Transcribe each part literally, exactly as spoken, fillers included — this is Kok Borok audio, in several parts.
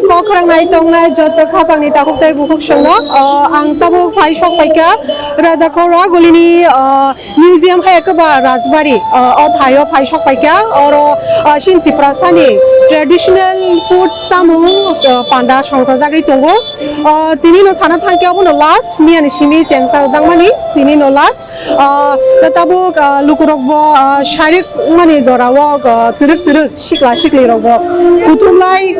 Kok khorang nai tongnai joto khapangni takhuk tei bukhuk songno, o, ang tabuk phai sok phaikha Raja Khora gulini, o, museum hai khe ba Rajbari, o, o thaio phai sok phaikha. Oro, o, chini Tiprasani traditional food samung, o, panda songchajagwi tongo. O, tini no sana thangkhe obono last, miyani simi chengsa jakmani tini no last. Ah, tabuk, ah, lukurokbo, ah, sharik wngmani jorao, ah, twrwk twrwk sikla siklirokbo kuthumlai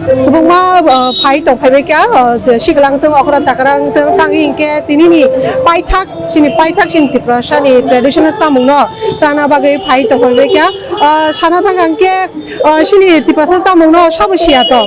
kwbangma, ah, phai tongphaibaikha, ah, je sikla wngthung, okra chakra wngthung, tangwi hinkhe tinini paithak, chini paithak chini Tiprasani traditional chamungno chana bagwi phai tongphaibaikha. Ah, sana thangkha hinkhe, ah, chini Tiprasa chamungno sabo siya to.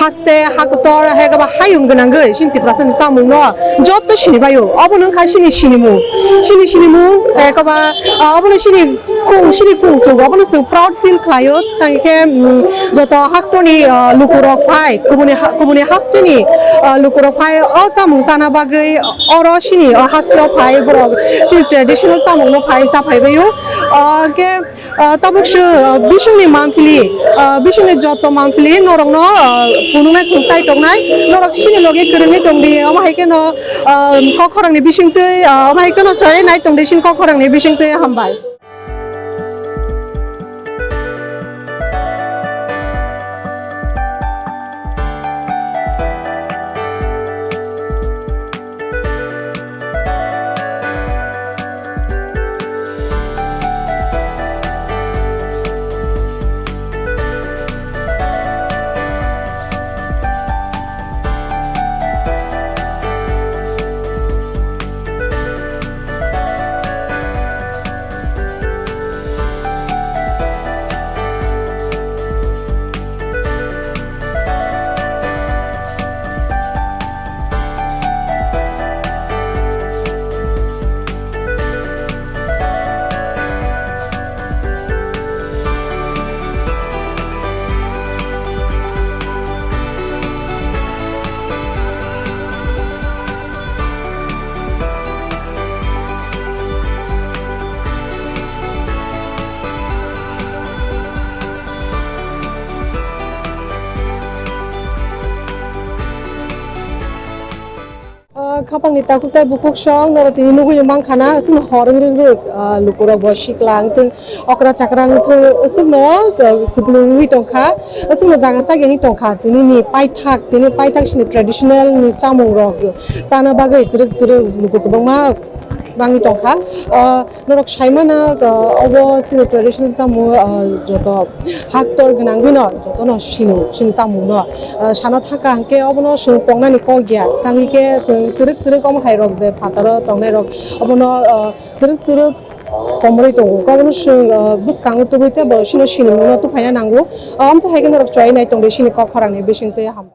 Haste, hakotor, hai khe ba hayung gwnangwi chini Tiprasani chamungno joto sinibaio. Obono wngkha chini sinimung. Chini sinimung, hai khe ba, ah, obono chini kung, chini kung chuk, obono chwng proud feel khlaio. Tangkhe, mm, joto haktorni, ah, lukurok phai, kubuni ha-, kubuni hasteni, ah, lukurok phai o chamung chana bagwi oro chini o hasteo phai borok chini traditional chamungno phai chaphaibaio. Ah, khe Ah, tabuk se, ah, bisingni manphili, ah, bisingni joto manphili norokno, ah, phunuknai chwng chai tongnai, norok chini logi kwrwngwi tongdi, omo hai kheno, ah, kok khorangni bisingtwi, ah, omo hai kheno chai nai tongdi chini kok khorangni bisingtwi, hambai. Ah, khapangni takhuk tei bukhuk song norok tini nugwi mankha na, chwng hor wng rwk rwk, ah, lukurok bo sikla wngthung, okra chakra wngthung, chwngno, ah, kupulung wngwi tongkha, chwngno jaga chagi wngwi tongkha, tini ni paithak, tini paithak sini traditional ni chamung rok chana bagwi twrwk twrwk luku kwbangma bangwi tongkha. Ah, Norok saimano, ah, obo chini traditional chamung, ah, joto haktor gwnangwino jotono sini, chini chamungno. Ah, sana thangkha hinkhe obono chwng tongnani kok ya. Tangwi khe chwng twrwk twrwk omo hai rok je phataro tongnai rok obono, ah, twrwk twrwk komorwi tongo. Obono chwng, ah, bwskango tubui tei bo chini sinimungno tuphaina nango. Ah, omo twi hai khe norok chwrai nai tongdi chini kok khorangni bisingtwi ham.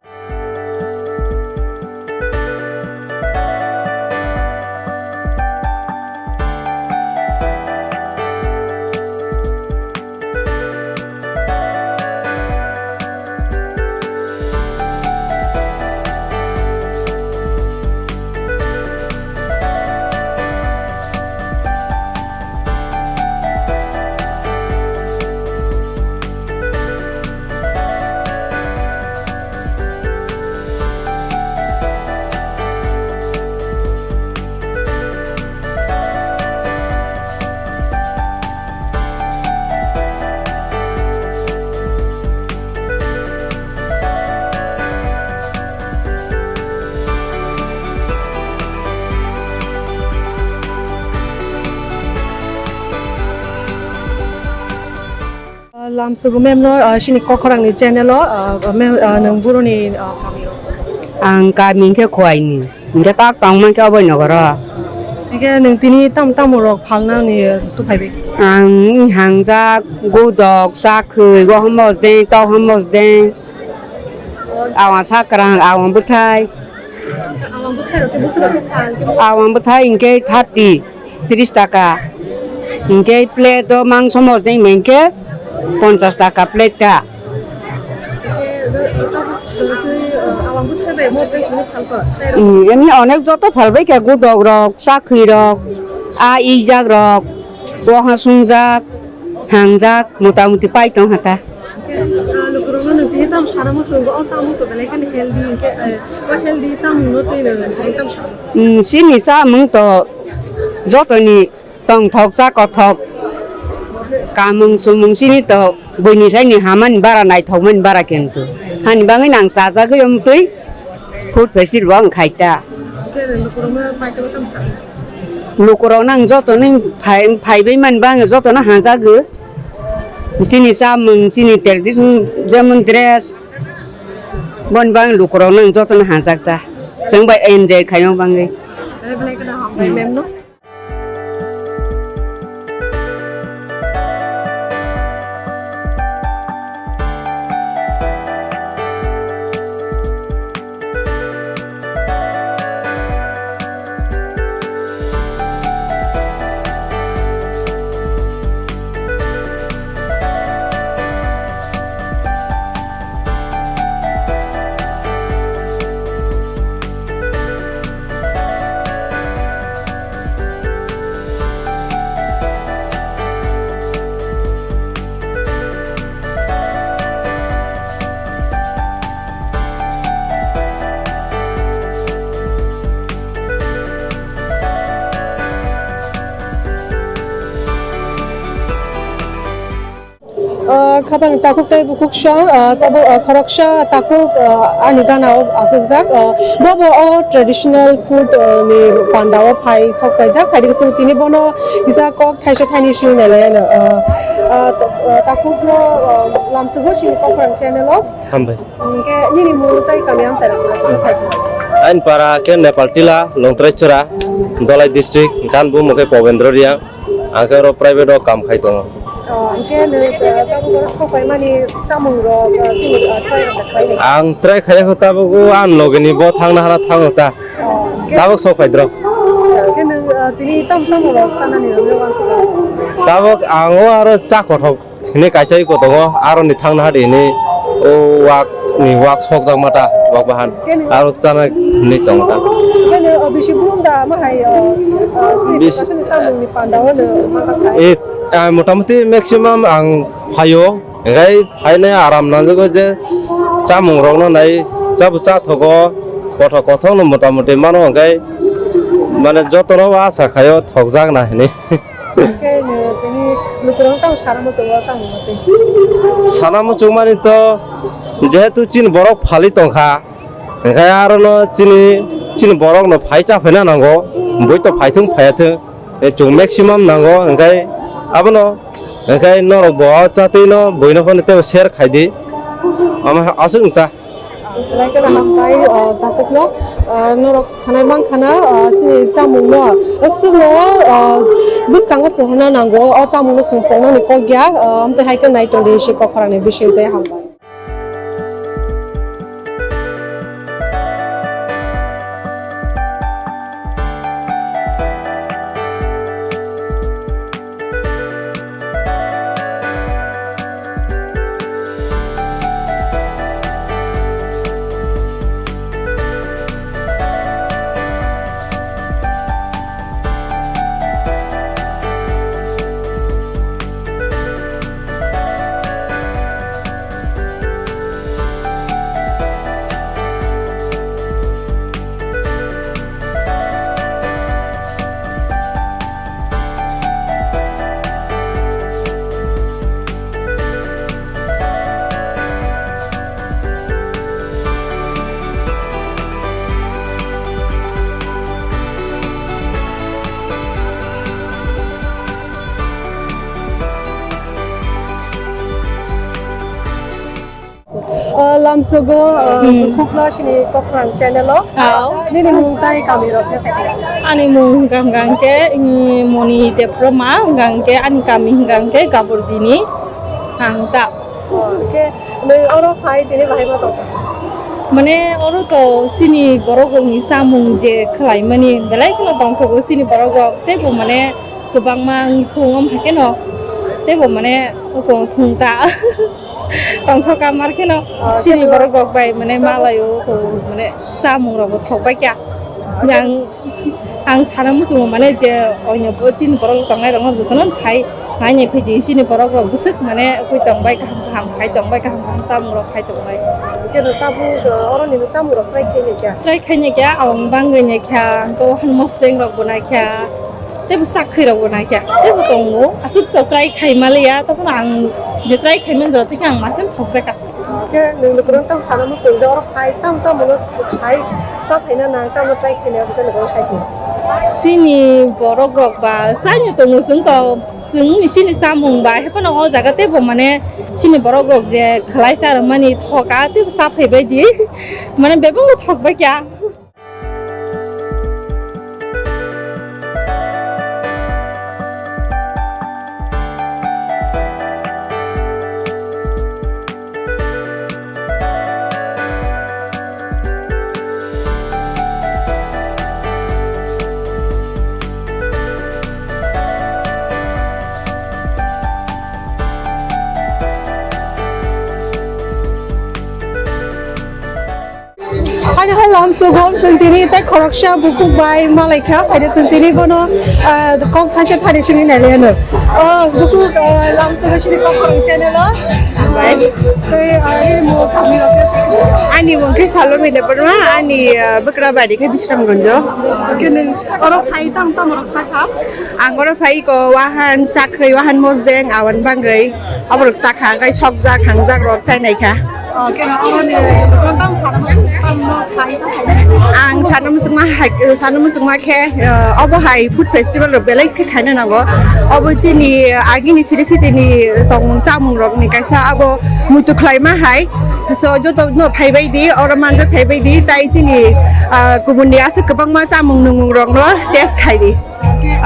Lamsogo mem no, ah, sini kokhorang ni channel o, ah, mem, ah, nwng buro ni, ah, kami o. Ang kami hingke Khowai ni, hingke tak tong mankhe obo nogoro. Hingke nwng tini tam tamo rok phalna ni, ah, tu phai bai? Ang hangjak, godok, chakhwi, o hamo de, tok hamo de. Awang sakrang, awang bwthai. Awang bwthai rok khe bwswk rok khe phan khe? Awang bwthai hingke thirty, tris taka. Hingke plate o mangso moteng hingke ponchas taka plate ta. Hingke, awang bwthai bai mo bai sini phalko? Tei rok? Hmm, emni onek joto phalbai khe godok rok, chakhwi rok, a ijak rok, o ha sungjak, hangjak, mota moti pai tong ha ta. Hingke, ah, lukurokno nwng tini Tam sana muchungo, o chamung to belai kheno healthy, hinkhe, eh, o healthy chamungno twi no, tam sana muchungo. Mm, chini chamung to jotoni tongthok, chakothok, kamung sumung chini to buini saini hamani bara naithokmani bara kintu. Hani bagwi nang chajagwi omtwi food festival bo ang khaita. Lukurok nang jotono phai, phaibai mani bagwi jotono hajagwi. Chini chamung, chini tradition, jemon dress, boni bagwi lukurok nang jotono hajak ta. Chwng bai enjoy khaima bagwi. Ah, khapang takhuk tei bukhuk song, ah, tabuk, ah, khoroksa takhuk, ah, ani gana o achukjak, ah, bobo o traditional food, ah, ni panda o phai sok paijak, phai dik tini bono kisa kok thaisa thaini sing nai lai ano, ah, ah, takhuk no, ah, lamsugo sini kok channel o. Hambai. Hingke nini mung tei kami amchara kula kula sai. Ain para ke Nepal Tila, Longtrai Chura, Dolai District, gan bu muke Pobendro Riang, angke oro private o kam khai tongo. Oh, hingke nini, eh, tabuk oro sok pai mani chamung rok, eh, tini, eh, try rok khai ni. Ang try khai ko tabuk o an loge ni bo thang na hara thang ta. Oh, hingke tabuk sok pai dro. Hingke nini, eh, tini tam tam rok sana ni rok. Tabuk ang o aro cha kothok. Hini kaisa iko tongo, aroni thangna hadi hini o wak ni wak sokjak mata, wak bahan. Aro chana hini tongo ta. Kene o bisi brum da ma hai o, o, sini Bis- kasini chamung ni panda o no ma ka khai. Eh, ah, motamuti maximum ang phaio, engai phainai aram nangjago je chamung rok no nai chabu cha thogo, kothok kothok no motamuti mano engai mane joto no asa khaio thokjak na hini. Khe no tini lukurok tamo sana muchungo tamo mate. Sana muchung mani to jehetu chini borok phali tongkha, hingkhe aro no chini, chini borok no phai cha phaina nango, bui to phai thung phaiya thung, e chung maximum nango, hingkhe abono, hingkhe norok bo chatwi no buino phano tebo share khai di, ama aswk wngta. Belai kheno hambai, o, takhukno, o, norok khanai mankha na, o, chini chamungno, o, chwngno, o, bwskango pohorna nango, o chamungno chwng pongnani kok ya, o, amtwi hai khe nai tongdi si kok khorangni bisingtwi hambai. O, lamsogo, o, hmm, khukno sini Kokhrang channel o. Aw. Nini mung tai kami rok khe sakha? Ani mung hwnkha hwnkha khe, mm, Moni Debbarma, hwnkha khe ani kami hwnkha khe Gaburdini. Ang ta. O, khe nung oro phai tini bahai ma tongkha? Mane oro to chini borok rokni chamung je khlaimani belai kheno tongthogo chini borok rok, teibo mane kwbangma wngthung wng hai kheno teibo mane wngthung ta. Tongthok kamar kheno, ah, chini borok rok bai mane malaio, mane chamung rok bo thok bai kya. Yang Ang sana muchungo mane je oino bo chini borok tongnai rokno jotono phai nainai phai di chini borok rok bwswk mane ugui tongbai kaham kaham khai tongbai kaham kaham chamung rok khai tongbai. Khe no tabuk, uh, oro ni chamung rok try khai nai kya? Try khai nai kya, ang bangwi nai kya, ang to han mosteng rok bo nai kya, tebo chakhwi rok bo nai kya, tebo tongo aswk to try khai maliya, tokon ang je try khai man jora thik ang makan thok jaka. Khe nwng ni kwrwng tamo sana muchung je oro phai tamo tamo no phai cha phaina nang tamo try khaina hwnkhe nwng sai khe. Chini borok rok ba chani tongo chwng to chwng ni chini chamung ba hephano o jaga tebo mane chini borok rok je khlai cha rwmani thoka tebo cha phai bai di mane bebak no thok bai kya. Ani hai lam sugom sentini tei khoroksa bukhuk bai malai kha, phaida sentini bono, ah, kok thaisa thani sini nai leno. Oh, bukhuk, ah, lam sugom sini kok khorang channel o. Bai. Tei, ah, ani mo kami rok. Ani mung khe Salome Debbarma, ani, ah, Bakrabari khe Bisramganj o. Kene oro phai tam tam rok sakha. Ang oro phai ko wahan chakhwi, wahan mosdeng, awan bangwi. Oborok sakha, angkai sokjak, hangjak rok chainai kha. Oh, khe oro ni program sana muchung, tam no khai sa khai. Ang sana muchungma hai, sana muchungma khe, eh, obo hai food festival rok belai khe khaina nango. Obo chini, eh, agini siri siti ni tongmung chamung rok ni kaisa abo muitu khlaima hai. So joto no phaibai di, oro manjak phaibai di, tai chini, ah, kubun ni aswk kwbangma chamung nungmung rok no test khai di.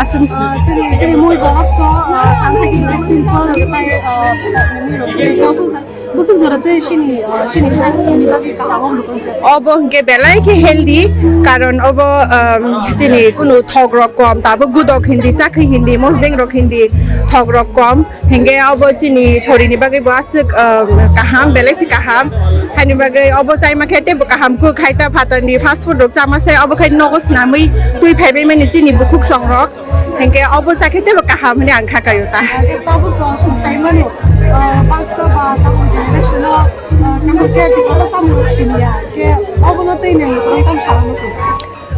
Aswk. Ah, sini, sini mui borok to, ah, sana hai khe simple, tai, ah, bwswk jora tei sini, ah, sini hai ni bagwi kaham wng tong khe. Obo hwnkhe belai khe healthy, karon obo, um, chini kunu thok rok kom, tabuk gudok hindi, chakhwi hindi, mosdeng rok hindi, thok rok kom. Hingke obo chini sorini bagwi bo aswk, um, kaham, belai si kaham. Haini bagwi obo chaima khe teibo kaham kuk hai ta phatarni fast food rok chama se obo khai nogo swnamwi twi phaibai mani chini bukhuk song rok. Hingke obo chakhe teibo kaham hinwi ang kha kaio ta. Tabuk to sung sai mano, uh, baksa ba tabuk generation o, uh, kaham khe twi samung rok siniya. Khe obo no tei nang tang salamo se.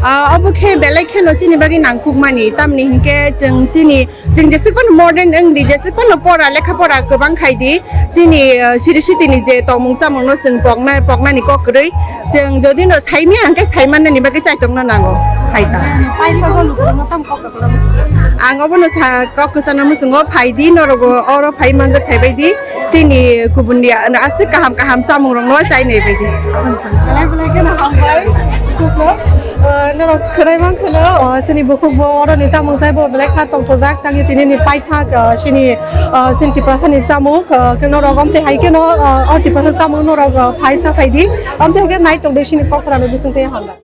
Ah, obo khe belai kheno chini bagwi nangkukmani, tamni hinkhe chwng chini, chwng jeswk phano modern wng di, jeswk phano pora, lekha pora kwbang khai di, chini, ah, siri sitini je tongmung chamungno chwng pokna, poknani kok kwrwi, chwng jodi no saimya hinkhe saimannani bagwi chaitokno nango, hai ta. Ang obono sa kok kwchana muchungo phai di, norokbo oro phai manjak phaibai di. Chini kubun ni ano aswk kaham kaham chamung rok no chai nai bai di. Belai belai kheno hambai. Kuko, ah, norok khwnai mang kheno, ah, chini bukhuk bo oro ni chamung sai bo belai kha tong thojak tang tini ni paithak, ah, chini, ah, chini Tiprasa ni chamung, ah, khe norok omte hai kheno, ah, o Tiprasa chamung norok, ah, phai cha phai di. Omte hai khe nai tong di chini kokra no bising tei hambai.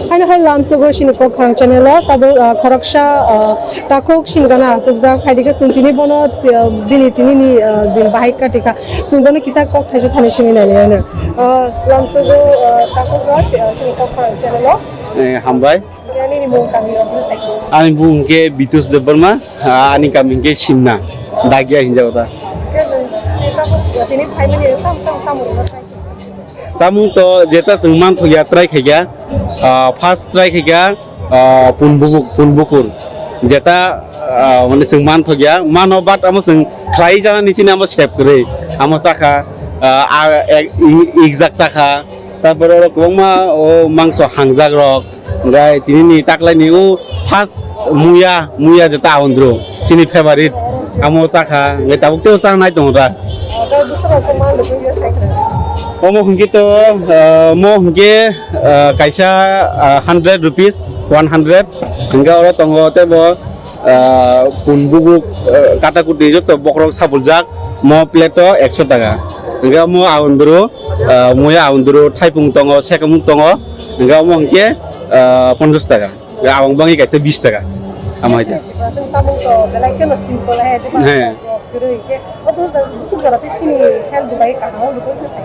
Haino hai lamsogo sini kokhrang channel o tabuk, ah, khoroksa, ah, takhuk sini gana achukjak, hai dikhe chwng tini bono, ah, bini tini ni, ah, din bahai katika chwng bono kisa kok thaisa thani sini nai nai ano. Ah, lamsogo, ah, takhuk rok, ah, sini kokhrang channel o. Eh, hambai. Ani ni mung kami rok no sai. Ani mung khe Bitus Debbarma, ah, ani kami khe Simna, Dagia hinjao ta. Khe, khe tabuk tini phaimani tam tam tam rok no sai. Chamung to jeta chwng manthokya try khaikha, ah, first try khaikha, ah, punbubuk, punbukur. Jeta, ah, mane chwng manthokya, mano but amo chwng khlai jana ni chini amo sep kwrwi. Amo chakha, ah, ah, ek, i-, ikjak chakha. Tarpore oro kwbangma o mangso hangjak rok. Gai tini ni taklai ni o first Muya, muya jeta aundro, chini favorite. Amo chakha, ngai tabuk teo chang nai tongo da. Omo hwnkhe to, ah, mo hwnkhe, ah, kaisa, ah, hundred rupees, one hundred. Hwnkhe oro tongo tebo, ah, pun bubuk, ah, kata kuti joto bokrok sabuljak, mo plate o ekso taka. Hwnkhe mo aundro, ah, muya aundro thaipung tongo, sekamung tongo. Hwnkhe omo hwnkhe, ah, ponchash taka. Ya, abang bangwi kaisa bish taka. Ama haja. Tipra chwng samung to belai kheno simple hai, diba? He. Kwrwi khe. Obo jora, bwswk jora tei chini health ni bagwi kaham, obo khe sai.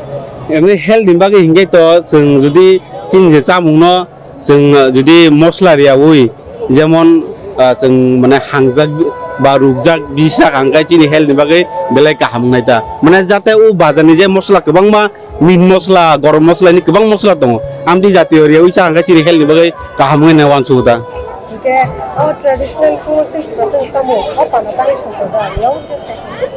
Emni health ni bagwi hinkhe to chwng jodi chini je chamung no chwng, uh, jodi mosla riyaui, jemon, uh, chwng mane hangjak ba rukjak bish taka hwnkhe chini health ni bagwi belai kaham wngnai ta. Mane jate o bazar ni je mosla kwbangma meat mosla, gorom mosla, ini kwbang mosla tongo. Amtwi jatiyo riyaui cha hwnkhe chini health ni bagwi kaham wngwi nai uansukgo ta. Hwnkhe o traditional food se kisa se samung, o pano tangwi songkha da, yaui se.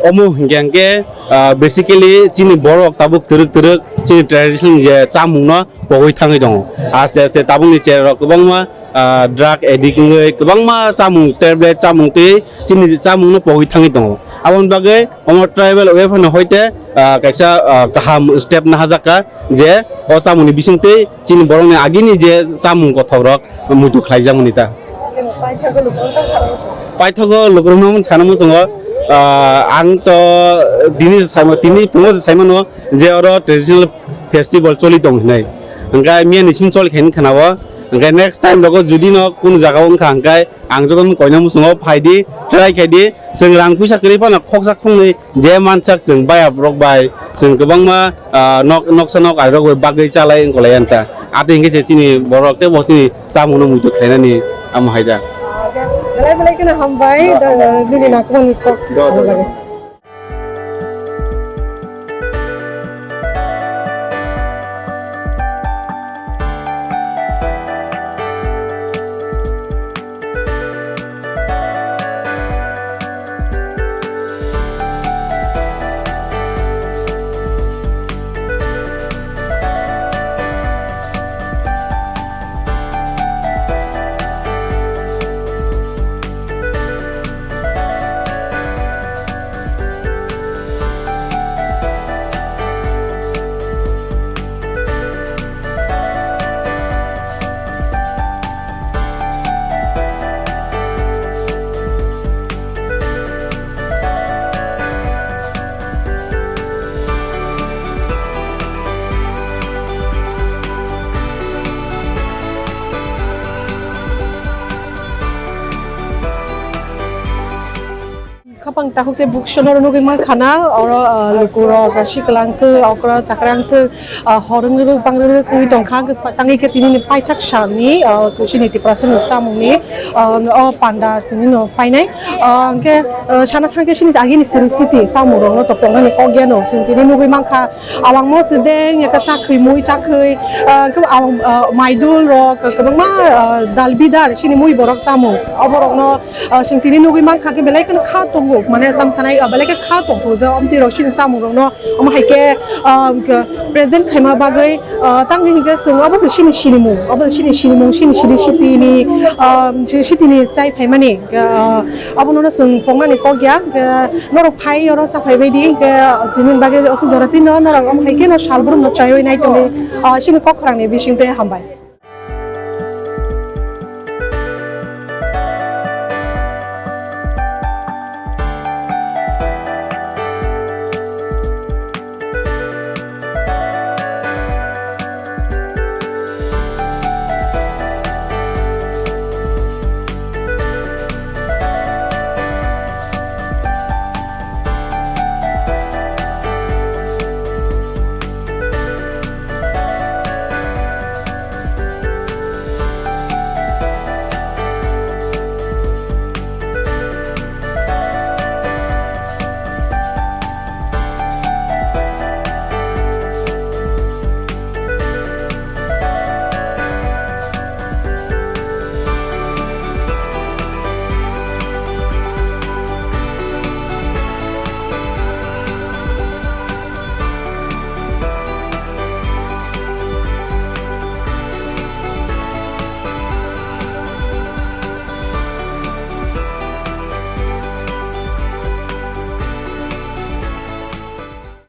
Omo hwnkhe hwnkhe, ah, basically chini borok tabuk twrwk twrwk chini traditional je chamungno pogwi thangwi tongo. Aste aste tabukni cherok kwbangma ah, drug addict wngwi kwbangma chamung, tablet chamung twi chini chamungno pogwi thangwi tongo. Aboni bagwi omo tribal wave phano hoite, ah, kaisa, ah, kaham step nahajakha je o chamungni bisingtwi chini borokni agini je chamung kothokrok muitu khlaijakmani ta. Paithago lukurokno wng tharwi se. Paithago lukurokno wng sana muchungo, ah, ang to tini saima, tini phungo se saimano je oro traditional festival choli tong hinai. Hwnkhe miya ni simi choli khe wng khna o. Hwnkhe next time rogo judi no kunu jaga o wngkha hwnkhe ang jotono koina muchungo phaidi, try khaidi, chwng rang puisa kwrwi phano khoksa khoknwi je mansak chwng baya borok bai chwng kwbangma, ah, nok, noksa nok airok bai bagwi chalai wngkolai yan ta. Atwi hwnkhe se chini borok tei bo chini chamungno muitu khlainani amo hai da. Belai belai kheno hambai, da, nini nakwani kok. Do, do, do. Khapang takhuk tei bukhuksano nugwi mankha na, oro, ah, lukurok, ah, sikla wngthok, okra chakra wngthok, ah, hor wngwi bang wngwi tongkha, tangwi khe tini ni paithak salni, ah, chini Tiprasani chamungni, ah, o panda tini no painai. Ah, hwnkhe, ah, sana thangkhe chini agini chini city chamungrokno topoknani kok ya no, chwng tini nugwi mankha. Awang mo se deng ya ka chakhwi mui chakhwi, ah, khe awang, ah, maidul rok, kwbangma, ah, dal bidal chini mui borok chamung. Oborokno, ah, chwng tini nugwi mankha khe belai kheno kha tongo, mane tang sanai, ah, belai khe kha tongthok je omtwi rok chini chamung rokno omo hai khe, ah, present khaima bagwi, ah, tangwi hinkhe chwng obo se chini sinimung, obo se chini sinimung, chini siri sitini, ah, chini sitini chai phaimani, ah, obono chwng poknani kok ya, ah, norok phai oro cha phai baidi, hwnkhe, ah, tini bagwi aswk jora tino norok omo hai kheno sal brumno chaiwi nai tongwi, ah, chini kok khorangni bisingtwi hambai.